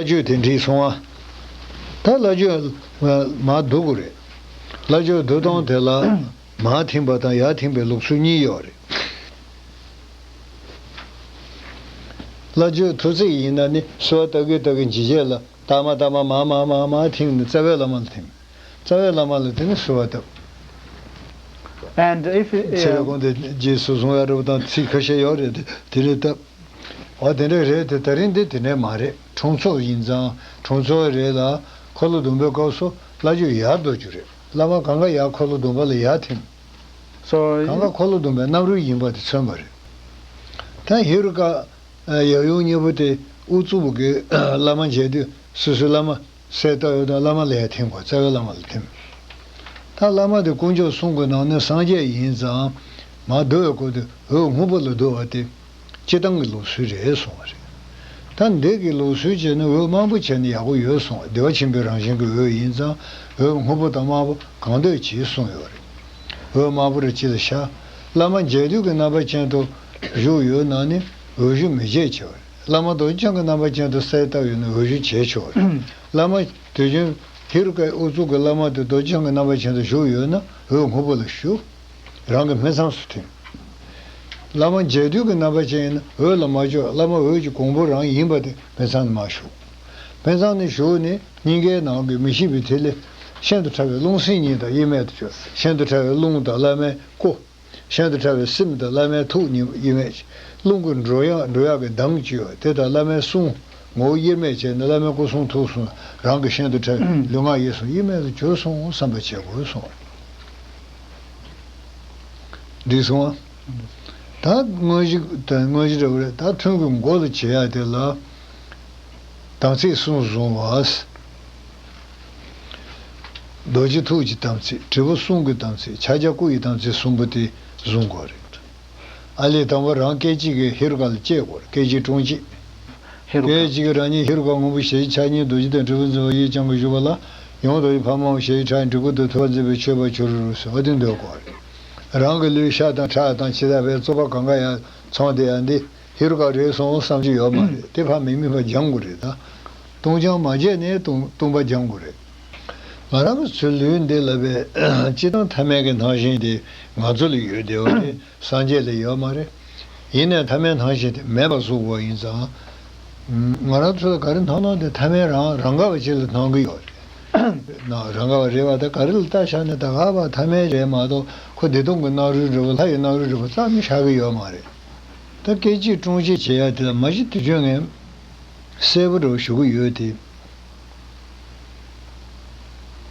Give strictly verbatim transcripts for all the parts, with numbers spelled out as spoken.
བླ་མཆོད་དེ་འགྲིག་སོང་ཨ། ད་བླ་མཆོད་མར་བསྡུ་དགོས་རེད། བླ་མཆོད་བསྡུ་སྟངས་དེ་ལ་མར་ཐིམ་པ་དང་ཡར་ཐིམ་པའི་ལུགས་སྲོལ་གཉིས་ཡོད་རེད། བླ་མཆོད་ཐུགས་བརྩེགས་ཡིན་ན་ནི་གསོལ་བ་བཏབ་གིན་བཏབ་གིན་ཇེ་ཆེ་ལ་ལྟག་མ་ལྟག་མ་མར་མར་མར་མར་ཐིམ་ནས་རྩ་བའི་བླ་མ་ལ་ཐིམ། རྩ་བའི་བླ་མ་ལ་དེ་ནས་གསོལ་བ་བཏབ། And if, ཚེ་རབས་གོང་དུ་རྗེས་སུ་བཟུང་བའི་རབ་དང་ཚིག་ཁ་ཤས་ཡོད་རེད། དེ་དེ་ནས་བཏབ། འོ་དེ་འདྲ་རེད་དེ། ད་རིང་འདི་དེ་འདྲ་མ་རེད། འཁྲུངས་ཚོགས་ཡིན་ཙང་འཁྲུངས་ཚོགས་རེད་ལ། འཁོར་ལོ་སྡོམ་པའི་སྐབས་སུ་བླ་མཆོད་ཡར་བསྡུ་རྒྱུ་རེད། བླ་མ་གང་ག་ཡར་འཁོར་ལོ་སྡོམ་པ་ལ་ཡར་ཐིམ། So གང་ག་འཁོར་ལོ་སྡོམ་པའི་རྣམ་རོལ་ཡིན་པ་དེ་མཚོན་པ་རེད། ད་ཧེ་རུ་ཀ་ཡབ་ཡུམ་གཉིས་པོ་དེ་དབུ་གཙུག་གི་བླ་མ་མཇལ་དུས་སོ་སོའི་བླ་མ་གསལ་བཏབ་ཡོད་དང་བླ་མ་ལ་ཡར་ཐིམ་དགོས། རྩ་བའི་བླ་མ་ལ་ཐིམ། ད་བླ་མ་དེ་དཀོན་མཆོག་གསུམ་གྱི་ནང་ནས་སངས་རྒྱས་ཡིན་ཙང་མར་བསྡུ་བའི་སྐོར་དུ་འོད་སྔོན་པོ་ལ་བསྡུ་བ་དེ་སྤྱིར་བཏང་གི་ལུགས་སྲོལ་རེད་གསུངས་པ་རེད། ད་འདི་གི་ལུགས་སྲོལ་བྱས་ན་འོད་དམར་པོ་བྱས་ན་ཡག་པོ་ཡོད་གསུངས་པ། བདེ་བ་ཆེན་པོའི་རང་བཞིན་གྱི་འོད་ཡིན་ཙང་འོད་སྔོན་པོ་དང་དམར་པོ་གང་འདོད་གྱིས་གསུངས་ཡོད་རེད། འོད་དམར་པོ་རེ་སྤྱི་ལ་ཤར། བླ་མ་མཇལ་དུས་ཀྱི་རྣམ་པ་ཅན་དུ་བཞུགས་ཡོད་ན་ནི་འོད་ཞུ་མི་བྱེད་ཆོག་རེད། བླ་མ་རྡོ་རྗེ་འཆང་གི་རྣམ་པ་ཅན་དུ་གསལ་བཏབ་ཡོད་ན་འོད་ཞུ་བྱེད་ཆོག་རེད། བླ་མ་དུས་རྒྱུན་ཧེ་རུ་ཀའི་དབུ་གཙུག་གི་བླ་མ་དེ་རྡོ་རྗེ་འཆང་གི་རྣམ་པ་ཅན་དུ་བཞུགས་ཡོད་ན་འོད་སྔོན་པོ་ལ་ཞུགས། རང་གི་སྨིན་མཚམས་སུ་ཐིམ། བླ་མ་མཇལ་དུས་ཀྱི་རྣམ་པ་ཅན་ཡིན་ན་འོད་ལ་མ་ཕྱོགས། བླ་མ་འོད་ཀྱི་གོང་བུ་རང་ཡིན་པ་དེ་སྨིན་མཚམས་ནས་མར་ཞུགས། སྨིན་མཚམས་ནས་ཞུགས་ནས་སྙིང་གའི་ནང་གི་མི་ཤིགས་པའི་ཐིག་ལེ་ཤིན་ཏུ་ཕྲ་བའི་རླུང་སེམས་གཉིས་དང་དབྱེར་མེད་དུ་གྱུར། ཤིན་ཏུ་ཕྲ་བའི་རླུང་དང་བླ་མའི་སྐུ། ཤིན་ཏུ་ཕྲ་བའི་སེམས་དང་བླ་མའི་ཐུགས་གཉིས་དབྱེར་མེད་ཀྱི། རླུང་གི་འགྲོ་ཡག་འགྲོ་ཡག་གི་འདམ་གྱི་ཡོད་དེ་དང་བླ་མའི་གསུང་ངོ་བོ་དབྱེར་མེད་བྱས་ནས་བླ་མའི་སྐུ་གསུང་ཐུགས་གསུང་རང་གི་ཤིན་ཏུ་ཕྲ་བའི་ལུས་ངག་ཡིད་གསུམ་དབྱེར་མེད་དུ་གྱུར་སོང་བསམ་པ་བྱེད་དགོས་གསུངས། འགྲིག་སོང་ཨ། ད་དངོས་གཞི་དང་དངོས་གཞི་འདྲ་བོ་རེད། ད་ཐུན་གྱི་མགོ་ལ་བྱེད་ཡག་དེ་ལ། དམ་ཚིག་གསུམ་བཟུང་བ། རྡོ་རྗེ་ཐུགས་ཀྱི་དམ་ཚིག་དྲིལ་བུ་གསུང་གི་དམ་ཚིག་ཕྱག་རྒྱ་སྐུ་ཡི་དམ་ཚིག་གསུམ་པོ་དེ་བཟུང་དགོས་རེད། ཨ་ལས་དང་པོ་རང་སྐད་ཅིག་གིས་ཧེ་རུ་ཀ་ལ་སྐྱེ་དགོས་རེད། སྐད་ཅིག་དྲུང་གཅིག་ཧེ་རུ་ཀ་སྐད་ཅིག་གིས་རང་ཉིད་ཧེ་རུ་ཀ་སྔོན་པོ་ཞལ་གྱི་ཕྱག་གཉིས་རྡོ་རྗེ་དང་དྲིལ་བུ་འཛིན་པ་ཡིས་བསྐྱང་གིས་བཞུགས་པ་ལ། ཡང་རྡོ་རྗེ་ཕ་མའམ་ཞལ་གྱི་ཕྱག་གཉིས་གྲི་གུག་དང་ཐུབ་པ་འཛིན་པའི་མཆོད་པ་ཕྱི་རུ་རུ་ཟེར་བ་དེ་འདོད་དགོས་རེད། རང་གི་ལུས་ཤ་དང་ཁྲག་དང་ཕྱི་དག་པའི་རྩོལ་བ་གང་ག་ཡང་ཚང་དེ་ཡང་འདི། ཧེ་རུ་ཀ་རེད་སོང་བསམ་གྱི་ཡོད་མ་རེད། དེ་ཕར་མི་དམིགས་པ་སྦྱང་དགོས་རེད་ད། སྟོང་སྦྱང་མ་བྱས་ནས་སྟོང་སྟོང་པ་སྦྱང་དགོས་རེད། ང་རང་གི་ཚུལ་ལུས་འདི་ལ་བས་སྤྱིར་བཏང་ཐ་མལ་གྱི་སྣང་ཞེན་དེ་ང་ཚོ་ལ་ཡོད་བསྡད་པ་རེད། སངས་རྒྱས་ལ་ཡོད་མ་རེད། ཡིན་ནའི་ཐ་མལ་སྣང་ཞེན་དེ་མེད་པ་བཟོ་དགོས་ཡིན་ཙང་། ང་རང་ཚོ་ལ་ག་རེ་སྣང་སྣང་དེ་ཐ་མལ་རང་རང་ག་བ་ཅིག་ལ་སྣང་གི་ཡོད་རེད། ན་རང་ག་བ་རེད་བ། ད་ག་རེ་ལ་ལྟ་བཞག་ནས་ད་ག་བ་ཐ་མལ་རེད་མ་གཏོགས་ཁོ་བདེ་སྟོང་གི་སྣང་རུང་འདྲ་བོ་ལྷ་ཡི་སྣང་རུང་འདྲ་བོ་རྩ་ནས་ཤར་གི་ཡོད་མ་རེད། ད་སྐད་ཅིག་དྲུང་ཆེ་བྱེད་ཡ་དེ་ལ་མ་གཞི་དུས་རྒྱུན་ངས་གསལ་པོ་འདྲ་བོ་ཞུ་གི་ཡོད་དེ།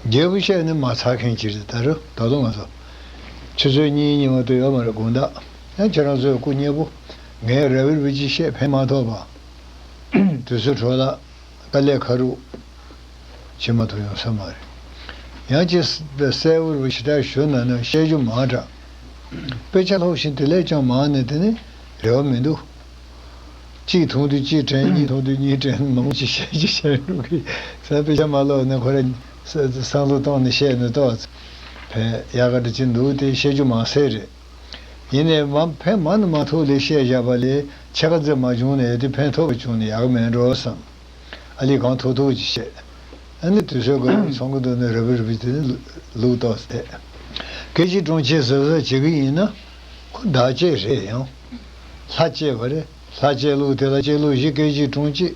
རྒྱས་པོ་བཤད་ནས་མ་ཚར་མཁན་ཅིག་རེད། ད་རུང་ད་དུང་ང་ཚོ་ཆུ་ཚོད་གཉིས་གཉིས་མ་གཏོགས་ཡོད་མ་རེད་དགོང་དག་ཡང་ཁྱེད་རང་ཚོའི་སྐུ་མཉེས་པོ་ངས་རབ་རིབ་ཅིག་བཤད་ཕན་མ་ཐོགས་པ། དུས་ཚོད་འཕྲོ་བརླག་དཀའ་ལས་ཁག་རུ་བྱེད་མ་ཐུབ་ཡོང་ས་མ་རེད། ཡང་ཅིག་གསལ་བོར་ཞེ་དྲག་ཞུ་ན་ནི་བཤད་རྒྱུ་མང་དྲགས། དཔེ་ཆ་ལྷག་བཞིན་དེ་ལས་ཀྱང་མང་ནས་དེ་ནི་རེ་བ་མི་འདུག་གཅིག་མཐོང་དུས་གཅིག་དྲན། གཉིས་མཐོང་དུས་གཉིས་དྲན། མང་ཅིག་བཤད་རྒྱུ་བཤད་འགྲོ་གི་ས། དཔེ་ཆ་མ་ཀློག་ནས་ཁོ་རང་བསམ་བློ་གཏོང་ནས་བཤད་ནས་ཏོག་ཙམ་ཕན་ཡག་ག་འདྲ་ཅིག་འདུག་དེ་བཤད་རྒྱུ་མང་སེ་རེད། ཡིན་ནའི་མ་ཕན་མ་ནི་མ་ཐུག་ལས་བཤད་བཞག་པ་ལས་ཕྱེད་ཀ་ཙམ་མ་བྱུང་ནས་དེ་ཕན་ཐོགས་པ་བྱུང་ནས་ཡག་མེད་འགྲོ་བསམ། ཨ་ལས་གང་ཐུབ་ཐུབ་ཅིག་བཤད། ཨ་ནི་དུས་ཚོད་ཀྱི་ཚོང་གི་འདུག་ནས་རབ་རིབ་དེ་ནི་ལུགས་ཏོག་ཙམ་བསྡད། སྐད་ཅིག་དྲུང་ཆེ་ཟེར་ཟེར་བྱེད་ཀྱི་ཡིན་ན་ཁོ་བདག་བསྐྱེད་རེད། ཡང་ལྷ་བསྐྱེད་པ་རེད། ལྷ་བསྐྱེད་ལུགས་དེ་ལ་བསྐྱེད་ལུགས་བཞི། སྐད་ཅིག་དྲུང་གཅིག་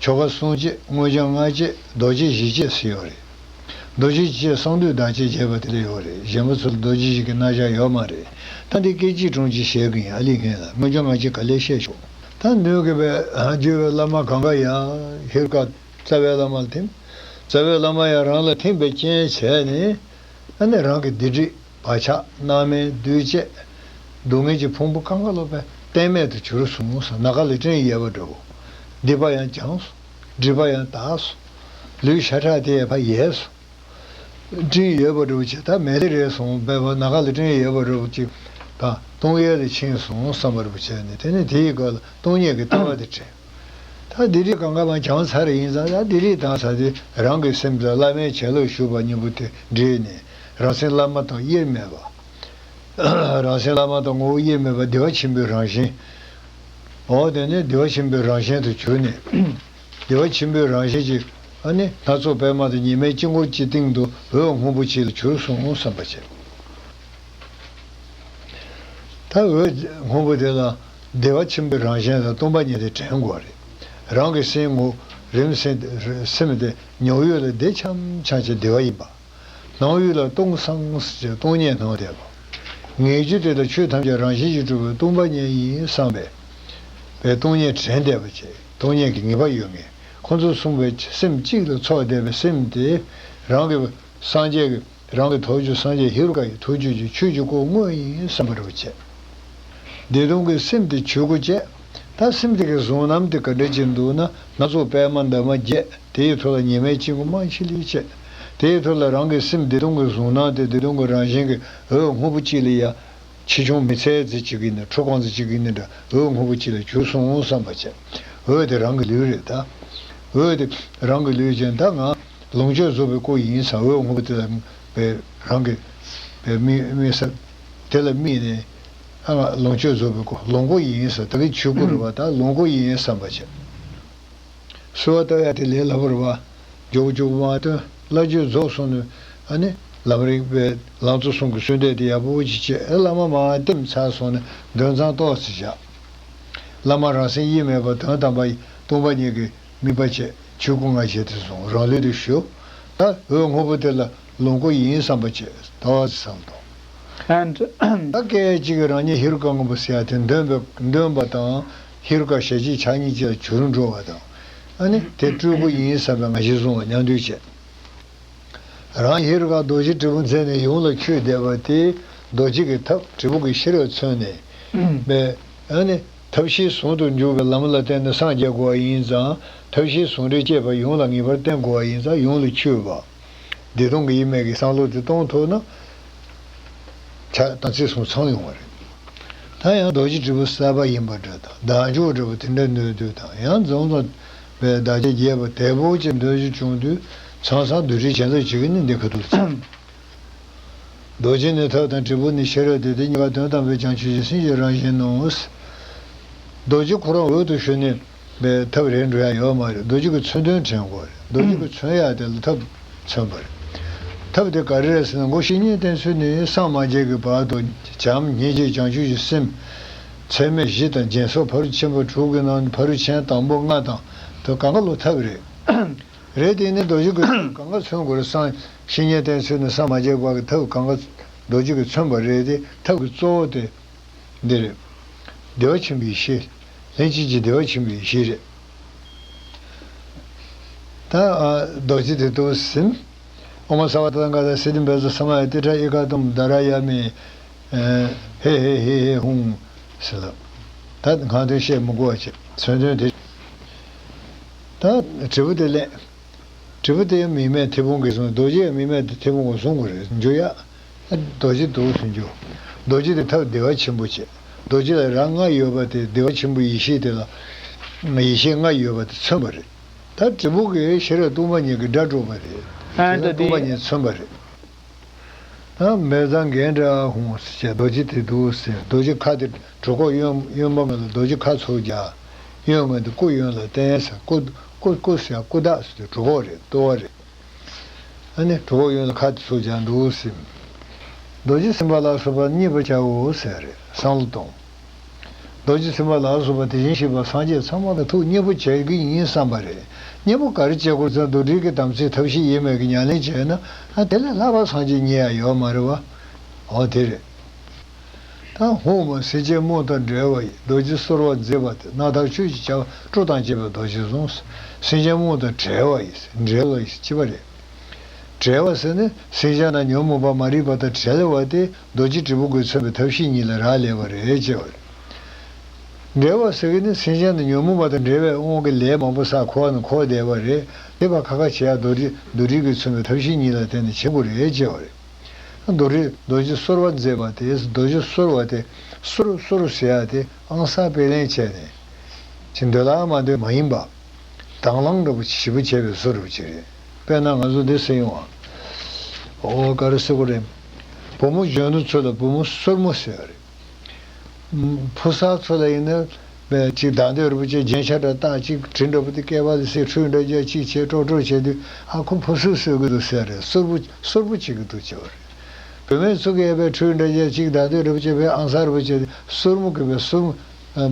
ཆོ་ག་གསུམ་བསྐྱེད། མངོན་བརྗོད་ལྔ་བསྐྱེད། རྡོ་རྗེ་བཞི་བསྐྱེད་ཟེར་ཡོད་རེད། རྡོ་རྗེ་བཞི་བསྐྱེད་གསང་འདུས་བདག་བསྐྱེད་བྱས་པ་དེ་ལས་ཡོད་རེད། གཞན་པ་ཚོ་ལ་རྡོ་རྗེ་བཞི་གི་རྣམ་གཞག་ཡོད་མ་རེད། ད་འདི་སྐད་ཅིག་དྲུང་གཅིག་བཤད་ཀྱི་ཡིན། ཨ་ལི་མཁན་ལ་མངོན་བརྗོད་ལྔ་བསྐྱེད་ག་ལེར་བཤད་ཆོག་ད་ནུས་ཀྱི་བས་བརྒྱུད་པའི་བླ་མ་གང་ག་ཡང་ཧེ་རུ་ཀ་རྩ་བའི་བླ་མ་ལ་ཐིམ། རྩ་བའི་བླ་མ་ཡང་རང་ལ་ཐིམ་པའི་རྐྱེན་བྱས་ནས་ཨ་ནི་རང་གི་སྡིག་སྒྲིབ། བག་ཆགས། སྣང་མེད། འདུས་བྱས། སྡུག་བསྔལ་གྱི་ཕུང་པོ་གང་ག་ལོ་པས་གཏན་མེད་དུ་གྱུར་སོང་ཟེར། ནམ་མཁའ་ལ་སྤྲིན་ཡལ་བ་འདྲ་བོ། སྡིག་པ་ཡང་སྦྱངས་སོང་། སྒྲིབ་པ་ཡང་དག་སོང་། ལུས་ཤ་ཁྲག་དེ་ཡང་ཕར་ཡལ་སོང་། སྤྲིན་ཡལ་བ་འདྲ་བོ་ཅིག་ད་མེ་ལེ་རེད་སོང་བས་པ་ནམ་མཁའ་ལ་སྤྲིན་ཡལ་བ་འདྲ་བོ་ཅིག་ད་སྟོང་ཡལ་ལ་ཕྱིན་སོང་བསམ་པ་འདྲ་བོ་བྱས་ནས་དེ་ནས་དེའི་སྐབས་ལ་སྟོང་ཉིད་ཀྱི་ལྟ་བ་དེ་དྲན། ད་སྡིག་སྒྲིབ་གང་ག་མ་བྱང་ཚར་ཡིན་ཙང་ད་སྡིག་སྒྲིབ་དག་ཚར་དུས་རང་གི་སེམས་ལ་བླ་མའི་བྱིན་རླབས་ཞུགས་པ་གཉིས་པོ་དེ་འདྲེས་ནས་རང་སེམས་བླ་མ་དང་དབྱེར་མེད་པ། རང་སེམས་བླ་མ་དང་ངོ་བོ་དབྱེར་མེད་པ་བདེ་བ་ཆེན་པོའི་རང་བཞིན། འོ་དེ་ནས་བདེ་བ་ཆེན་པོའི་རང་བཞིན་དུ་གྱུར་ནས། བདེ་བ་ཆེན་པོའི་རང་བཞིན་གྱི་ཨ་ནི་སྣ་ཚོགས་པད་མ་དང་ཉི་མའི་དཀྱིལ་འཁོར་གྱི་སྟེང་དུ་འོད་སྔོན་པོ་གཅིག་ལ་གྱུར་སོང་བསམ་པ་བྱས། ད་འོད་སྔོན་པོ་དེ་ལ་བདེ་བ་ཆེན་པོའི་རང་བཞིན་ལ་སྟོང་པ་ཉིད་དེ་དྲན་དགོས་རེད། རང་གི་སེམས་ངོ་། རིམ་སེམས་སེམས་དེ་ཉོག་ཡོད་ལ་བདེ་འཆམ་འཆམ་གྱི་བདེ་བ་ཡིན་པ། སྣང་ཡུལ་ལ་སྟོང་སང་ཟེར་གྱི་སྟོང་ཉིད་སྣང་བསྡད་པ། ངེས་རྒྱུ་དེ་ལ་ཆོས་ཐམས་ཅད་རང་བཞིན་གྱིས་གྲུབ་པའི་སྟོང་པ་ཉིད་ཡིན་བསམ་པས། པའི་སྟོང་ཉིད་དྲན་བསྡད་པ་བྱས། སྟོང་ཉིད་ཀྱི་ངེས་པ་ཡོད་མཁན་ཁོ་ཚོས་གསུངས་པའི་སེམས་གཅིག་ལ་ཚོགས་བསྡད་པའི་སེམས་དེ་རང་གི་སངས་རྒྱས་ཀྱི་རང་གི་ཐུགས་རྒྱུད་སངས་རྒྱས་ཧེ་རུ་ཀ་ཡི་ཐུགས་རྒྱུད་ཀྱི་ཆོས་ཀྱི་སྐུ་དངོས་ཡིན་བསམ་པ་རེད་བྱས། བདེ་སྟོང་གི་སེམས་དེ་ཆོས་སྐུ་བྱས། ད་སེམས་དེ་གི་གཟུང་རྣམ་དེ་ག་འདྲ་ཅིག་འདུག་ན། སྣ་ཚོགས་པད་མ་འདབ་མ་བརྒྱད། དེའི་ཐོག་ལ་ཉི་མའི་དཀྱིལ་འཁོར་མང་ཆེ་ལས་བྱས། དེའི་ཐོག་ལ་རང་གི་སེམས་བདེ་སྟོང་གི་གཟུང་རྣམ་དེ་བདེ་སྟོང་གི་རང་བཞིན་གྱི་འོད་སྔོན་པོ་གཅིག་ལ་ཡ། ཆེ་ཆུང་མི་འཚམ་ཙམ་ཅིག་གི་ནི་ཁྲོ་གང་ཙམ་ཅིག་གི་ནི་འདྲ་འོད་སྔོན་པོ་གཅིག་ལ་གྱུར་སོང་བསམ་པ་བྱས། འོད་དེ་རང་གི་ལུས་རེད་ད། འོད་དེ་རང་གི་ལུས་ཅན་ད་ང་ལོངས་སྤྱོད་རྫོགས་པའི་སྐུ་ཡིན་ས། འོད་སྔོན་པོ་དེ་ལ་པའི་རང་གི་པའི་དམིགས་དམིགས་ས་དེ་ལ་དམིགས་ནས་ཨ་ང་ལོངས་སྤྱོད་རྫོགས་པའི་སྐུ་ལོངས་སྐུ་ཡིན་ས། ད་གི་ཆོས་སྐུ་རེད་བ། ད་ལོངས་སྐུ་ཡིན་བསམ་པ་བྱས། གསོལ་བ་བཏབ་ཡ་དེ་ལས་སླ་པོ་རེད་བ། མགྱོགས་མགྱོགས་མ་བཏོན། བླ་མཆོད་རྫོགས་སོང་ནས་ཨ་ནི་ལམ་རིམ་པའི་ལང་ཚོ་གསུམ་གྱི་གསོལ་འདེབས་དེ་ཡག་པོ་ཅིག་བྱས། ཨེ་བླ་མ་མར་བསྟིམ་ཚར་སོང་ནས་འདོན་མཚམས་ཏོག་ཙམ་བཞག་བླ་མ་རང་སེམས་དབྱེར་མེད་པ་དོན་དམ་པ་སྟོང་པ་ཉིད་ཀྱི་དམིགས་པ་བྱས། ཆོས་སྐུ་ང་བྱས་ཏེ་སོང་རང་ལུས་དུ་ཞུ། ད་འོད་སྔོན་པོ་དེ་ལ་ལོངས་སྐུ་ཡིན་བསམ་པ་བྱས་ཏོག་ཙམ་བསམ་དང་། And ད་སྐད་ཅིག་གིས་རང་ཉིད་ཧེ་རུ་ཀ་སྔོན་པོ་ཟེར་ཡ་དེ་འདོན་པའི་འདོན་པ་དང་། ཧེ་རུ་ཀ་ཞལ་གཅིག་ཕྱག་གཉིས་ཀྱིས་གྱུར་འགྲོ་བ་དང་། ཨ་ནི་དེ་སྤྲུལ་སྐུ་ཡིན་བསམ་པའི་ང་རྒྱལ་བཟུང་བ་མཉམ་འདུས་བྱས། རང་ཧེ་རུ་ཀ་རྡོ་རྗེ་དྲིལ་བུ་མཛད་ནས་ཡུམ་ལ་འཁྱུད་བསྡད་པ་དེ་རྡོ་རྗེ་གི་ཐབས་དྲིལ་བུ་གི་ཤེས་རབ་མཚོན་ནས་པའི་ཨ་ནི་ཐབས་ཤེས་ཟུང་དུ་འཇུག་པའི་ལམ་ལ་བརྟེན་ནས་སངས་རྒྱས་དགོས་པ་ཡིན་ཙང་། ཐབས་ཤེས་ཟུང་འབྲེལ་བསྐྱེད་པ་ཡུམ་ལ་ངེས་པར་བརྟེན་དགོས་པ་ཡིན་ཙང་ཡུམ་ལ་འཁྱུད་པ། བདེ་སྟོང་གི་དབྱེར་མེད་ཀྱི་བསམ་བློ་དེ་གཏོང་ཐུབ་ན། ཆ་དང་ཚིག་གསུམ་ཚང་ཡོང་བ་རེད། ད་ཡང་རྡོ་རྗེ་དྲིལ་བུ་གསར་པ་ཡིན་པ་འདྲ་དང་བདག་འཇུག་འདྲ་བོ་དེ་འདྲ་འདོན་དུས་དང་། ཡང་འཛོམས་འཛོམས་པའི་བདག་ཅག་རྒྱས་པ་དལ་པོ་ཅིག་འདོན་རྒྱུ་བྱུང་དུས་ཚང་སང་རྡོ་རྗེ་བྱིན་རླབས་བྱེད་ཀྱི་ནི་འདི་ཁ་ཐུག་ཚར། རྡོ་རྗེ་ནི་ཐབས་དང་དྲིལ་བུ་ནི་ཤེས་རབ་སྟེ། དེ་གཉིས་ཀ་དོན་དམ་པའི་བྱང་ཆུབ་ཀྱི་སེམས་ཀྱི་རང་བཞིན་ནོ། རྡོ་རྗེ་ཁོ་རང་འོད་དུ་ཞུ་ནས་པའི་ཐབས་རེད་འགྲོ་ཡ་ཡོད་མ་རེད། རྡོ་རྗེ་གི་མཚོན་དོན་དྲན་དགོས་རེད། རྡོ་རྗེ་གི་མཚོན་ཡ་དེ་ལ་ཐབས་མཚོན་པ་རེད། ཐབས་དེ་ག་རེ་རེད་ཟེར་ན། མགོ་བཤེས་གཉེན་བསྟེན་ཚུལ་ནི་སངས་མ་རྒྱས་ཀྱི་བར་དུ་བྱམས་སྙིང་རྗེ་བྱང་ཆུབ་ཀྱི་སེམས་ཚད་མེད་བཞི་དང་སྦྱིན་སོགས་ཕ་རོལ་ཆེན་པོ་དྲུག་གི་ནང་ནས་ཕ་རོལ་ཕྱིན་དང་པོ་ལྔ་དང་དེ་གང་ག་ལོ་ཐབས་རེད། རེད། དེ་ནི་རྡོ་རྗེ་གི་ཐབས་གང་ག་མཚོན་དགོས་རེད། སངས་བཤེས་གཉེན་བསྟེན་ཚུལ་ནི་སངས་མ་རྒྱས་པ་གི་ཐབས་གང་ག་རྡོ་རྗེ་གིས་མཚོན་པ་རེད་དེ། ཐབས་ཀྱི་གཙོ་བོ་དེ་འདི་རེད། བདེ་བ་ཆེན་པོའི་ཡེ་ཤེས། ལྷན་ཅིག་སྐྱེས་བདེ་བ་ཆེན་པོའི་ཡེ་ཤེས་རེད། ད་ཨ་རྡོ་རྗེ་དེ་དུ་ཟིན། ཨོཾ་སརྦ་ཏ་ཐཱ་ག་ཏ་སིདྡྷི་བཛྲ་ས་མ་ཡ་ཏིཥྛ་ཨེ་ཀ་ཏུཾ་དྷ་ར་ཡ་མི། ཧེ་ཧེ་ཧེ་ཧེ་ཧཱུྃ་ཟེར་ལ། ད་ང་དོན་བཤད་མི་དགོས་པ་བྱེད། མཚོན་དོན་དེ། ད་དྲིལ་བུ་དེ་ལེན། དྲིལ་བུ་དེ་ཡང་མིག་སྨན་མཐེ་བོང་གིས་བཟུང་། རྡོ་རྗེ་ཡང་མིག་སྨན་དེ་མཐེ་བོང་གིས་བཟུང་དགོས་རེད། འཇུ་ཡ། རྡོ་རྗེ་འདུག་སེ་འཇུ། རྡོ་རྗེ་དེ་ཐབས་བདེ་བ་ཆེན་པོ་བྱེད། རྡོ་རྗེ་ལ་རང་ལྔ་ཡོད་པ་དེ་བདེ་བ་ཆེན་པོའི་ཡེ་ཤེས་དེ་ལ། ཡེ་ཤེས་ལྔ་ཡོད་པ་དེ་མཚོན་པ་རེད། ད་དྲིལ་བུ་གིས་ཤེས་རབ་སྟོང་པ་ཉིད་ཀྱི་སྒྲ་སྒྲོག་པ་རེད། ཨ་ཤེས་རབ་སྟོང་པ་ཉིད་མཚོན་པ་རེད། ད་མེ་བཟང་གན་དྲ་ཧཱུྃ་ཟེར་བྱས། རྡོ་རྗེ་དེ་འདུག་སེ། རྡོ་རྗེ་ཁ་དེ་གྲུ་ཁོག་གཡོན་གཡོན་པ་ངོས་ལ་རྡོ་རྗེ་ཁ་ཚུར་རྒྱག་གཡོན་ངོས་དེ་སྐུ་གཡོན་ལ་བསྟན་ཟེར། སྐུ་སྐུ་སྐུ་ཟེར་སྐུ་དག་ཟེར་དུས་གྲུ་ཁོག་རེད། ལྟོ་བ་རེད། ཨ་ནི་གྲུ་ཁོག་གཡོན་ལ་ཁ་དེ་ཚུར་རྒྱག་འདུག་སེ། རྡོ་རྗེ་སེམས་དཔའ་ལ་སོགས་པ་མཉེས་པར་བྱའོ་ཟེར་རེད། བསམ་བློ་གཏོང་། རྡོ་རྗེ་སེམས་དཔའ་ལ་སོགས་པ་དེ་བཞིན་གཤེགས་པ་སངས་རྒྱས་ཚང་མ་ལ་ཐུགས་མཉེས་པོ་བྱེད་ཀྱི་ཡིན་བསམ་པ་རེད། མཉེས་པོ་ག་རེ་བྱེད་དགོས་ཟེར་ན། རྡོར་དྲིལ་གྱི་དམ་ཚིག་ཐབས་ཤེས་ཡེ་མེད་ཀྱི་ཉམས་ལེན་བྱས་ན། ཨ་དེ་ལས་ལྷག་པ་སངས་རྒྱས་རྙེད་ཡ་ཡོད་མ་རེད་བ། འོ་དེ་རེད། ད་ཧཱུྃ་མ་སེང་ཆེན་རྨོངས་དང་བྲལ་བ་ཡི། རྡོ་རྗེ་གསོར་བ་མཛད་པ་དེ། རྣམ་དག་ཆོས་ཀྱི་བྱ་བ་སྤྲོ་དང་བཅས་པའི་རྡོ་རྗེ་བཟུང་། སེང་ཆེན་རྨོངས་དང་བྲལ་བ་ཡི། བྲལ་བ་ཡི་ཅི་བ་རེད། བྲལ་བ་ཟེར་ནི་སེང་ཆེན་དང་ཉོན་མོངས་པ་མ་རིག་པ་དང་བྲལ་བ་དེ་རྡོ་རྗེ་དྲིལ་བུ་གིས་མཚོན་པའི་ཐབས་ཤེས་གཉིས་ལ་རག་ལས་པ་རེད་ཅེས་པ་རེད། བྲལ་བ་ཟེར་གི་ནི་སེང་ཆེན་དང་ཉོན་མོངས་པ་དང་བྲལ་བའི་དབང་གིས་ལས་མང་པོ་བསགས་འཁོར་བ་ནང་འཁོར་བསྡད་པ་རེད། དེ་བ་ཁ་ཁ་བྱེད་ཡ་རྡོ་རྗེ་རྡོ་རྗེ་གིས་མཚོན་པའི་ཐབས་ཤེས་གཉིས་ལ་བརྟེན་ནས་བྱེད་དགོས་རེད་ཅེས་པ་རེད། རྡོ་རྗེ་རྡོ་རྗེ་གསོར་བ་མཛད་པ་དེ། རྡོ་རྗེ་གསོར་བ་དེ་གསོར་གསོར་ཟེར་ཡ་དེ་ཨང་གསར་པས་ལེན་བྱས་ནས་ཅི་འདོད་ལ་མ་འདོད་མ་ཡིན་པ། དང་བླངས་འདྲ་པོ་ཞིབ་པོ་བྱས་པའི་བཟོ་འདྲ་པོ་ཅིག་རེད། དཔེར་ན་ང་ཚོ་འདི་ཟེར་ཡོང་བ། ཨོ་ག་རེ་ཟེར་དགོས་རེད། བུ་མོ་གཞོན་ནུ་ཚོ་ལ་བུ་མོ་སོར་མོ་ཟེར་བ་རེད། ཕོ་གསར་ཚོ་ལ་ཡིན་ན་ པས་ཅིག་བདག་མདུན་རིན་པོ་ཆེ་རྒྱན་ཆ་འདྲ་བཏགས། ཅིག་དྲི་འདྲ་པོ་དེ་སྐེད་པ་ལ་བསྲེས། ཁྲུས་འདྲ་རྒྱག། ཅིག་བྱས་ཀྲོག་ཀྲོག་བྱས་དུས། ཨ་ཁོ་ཕོ་གསོད་གསོད་ཀྱི་འདུག་ཟེར་རེད། གསོར་བུ་གསོར་བུ་བྱེད་ཀྱི་འདུག་བྱས་པ་རེད། བུད་མེད་ཚོ་གིས་ཨེ་བས་ཁྲུས་འདྲ་བྱས། ཅིག་བདག་མདུན་རིན་པོ་ཆེ་བས་ཨང་གསར་རིན་པོ་ཆེ་དེ་གསོར་མོ་གིས་བས་གསོར་མོ་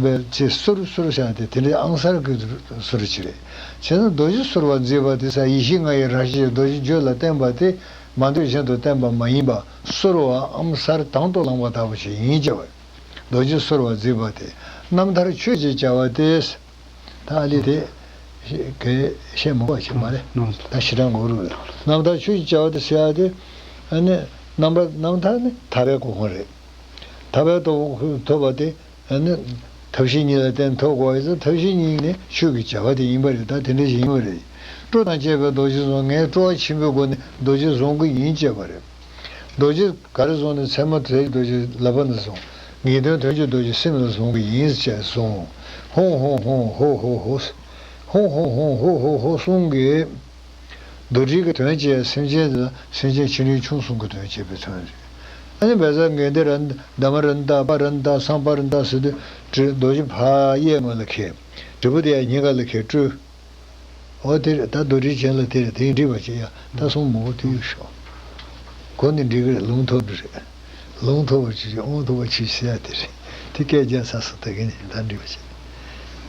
བས་ཅིག་གསོར་གསོར་བྱས་ཏེ་དེ་འདྲའི་ཨང་གསར་གྱི་གསོར་ཅིག་རེད། བྱས་ན་རྡོ་རྗེ་གསོར་བ་མཛེས་པ་དེ་ས་ཡེ་ཤེས་ལྔ་ཡི་རང་བཞིན་རྡོ་རྗེ་རྒྱུད་ལ་བརྟེན་པ་དེ་མ་འདོད་གཞན་དུ་བརྟེན་པ་མ་ཡིན་པ། གསོར་བའམ་གསར་དང་དུ་བླངས་པ་ལྟ་བུ་ཞིག་ཡིན་བྱས་པ། རྡོ་རྗེ་གསོར་བ་མཛེས་པ་དེ། རྣམ་ཐར་ཆོས་ཀྱི་བྱ་བ་སྟེ། ད་ཨ་ལི་དེ་གས་བཤད་མ་དགོས་པ་ཞིག་མ་རེད། ད་ཞེ་དྲག་འགོར་རུ་རེད། རྣམ་ཐར་ཆོས་ཀྱི་བྱ་བ་དེ་ཟེར་ཡ་དེ། ཨ་ནི་རྣམ་པ་རྣམ་ཐར་ནི་ཐར་པའི་གོ་འཕང་རེད། ཐར་པའི་གོ་འཕང་ཐོབ་པ་དེ། ཨ་ནི་ཐབས་ཤེས་གཉིས་ལ་བརྟེན་ཐོབ་དགོས་པ་ཡིན་ཙང་། ཐབས་ཤེས་གཉིས་ནི་ཆོས་ཀྱི་བྱ་བ་དེ་ཡིན་པ་རེད། ད་དེ་འདྲ་ཞིག་ཡིན་པ་རེད། སྤྲོ་དང་བཅས་པའི་རྡོ་རྗེ་བཟུང་། ངས་སྤྲོ་བ་ཆེན་པོའི་སྒོ་ནས་རྡོ་རྗེ་བཟུང་གི་ཡིན་བྱས་པ་རེད། རྡོ་རྗེ་ག་རེ་བཟུང་ནས། མཚན་མ་དེ་རྡོ་རྗེ་ལག་པ་ནས་བཟུང་། ངེས་དོན་དོན་གྱི་རྡོ་རྗེ་སེམས་ལ་བཟུང་གི་ཡིན་ཅེས་གསུངས། ཧོང་ཧོང་ཧོང་ཧོ་ཧོ་ཧོ། ཧོང་ཧོང་ཧོང་ཧོ་ཧོ་ཧོ་གསུང་གི། རྡོ་རྗེ་གི་དོན་བྱས། སེམས་ཅན་དེ་ལ་སེམས་ཅན་ཆེ་འབྲིང་ཆུང་གསུམ་གྱི་དོན་བྱེད་པའི་དོན་རེད། ཨ་ནི་བཛྲ་གཎྜི་རནྡྷརྞ་པཱ་རནྡྷརྞ་སཾ་པཱ་རནྡྷརྞ་ཟེར་དུས། རྡོ་རྗེ་ཕར་གཡས་ངོས་ལ་འཁྱེར། དྲིལ་བུ་དེ་ཡང་སྙིང་ག་ལ་འཁྱེར་སྤྲོད། འོ་དེ་རེད། ད་རྡོ་རྗེ་གྱེན་ལ་དེ་རེད། དེ་འདྲིས་པ་བྱེད་ཡ། ད་སོང་མོ་བོ་དེ་ཡོད་ཤོག་གོ་ནི་འགྲིག་གི་རེད། ལུང་ཐོབ་འགྲོ་རེད། ལུང་ཐོབ་པ་ཆུ་ཆུ། དབང་ཐོབ་པ་ཆུ་ཟེར་ཡ་དེ་རེད། དེ་སྐད་རྒྱག་ཚར་སོང་། ད་གིན་ད་འགྲིག་པ་བྱེད།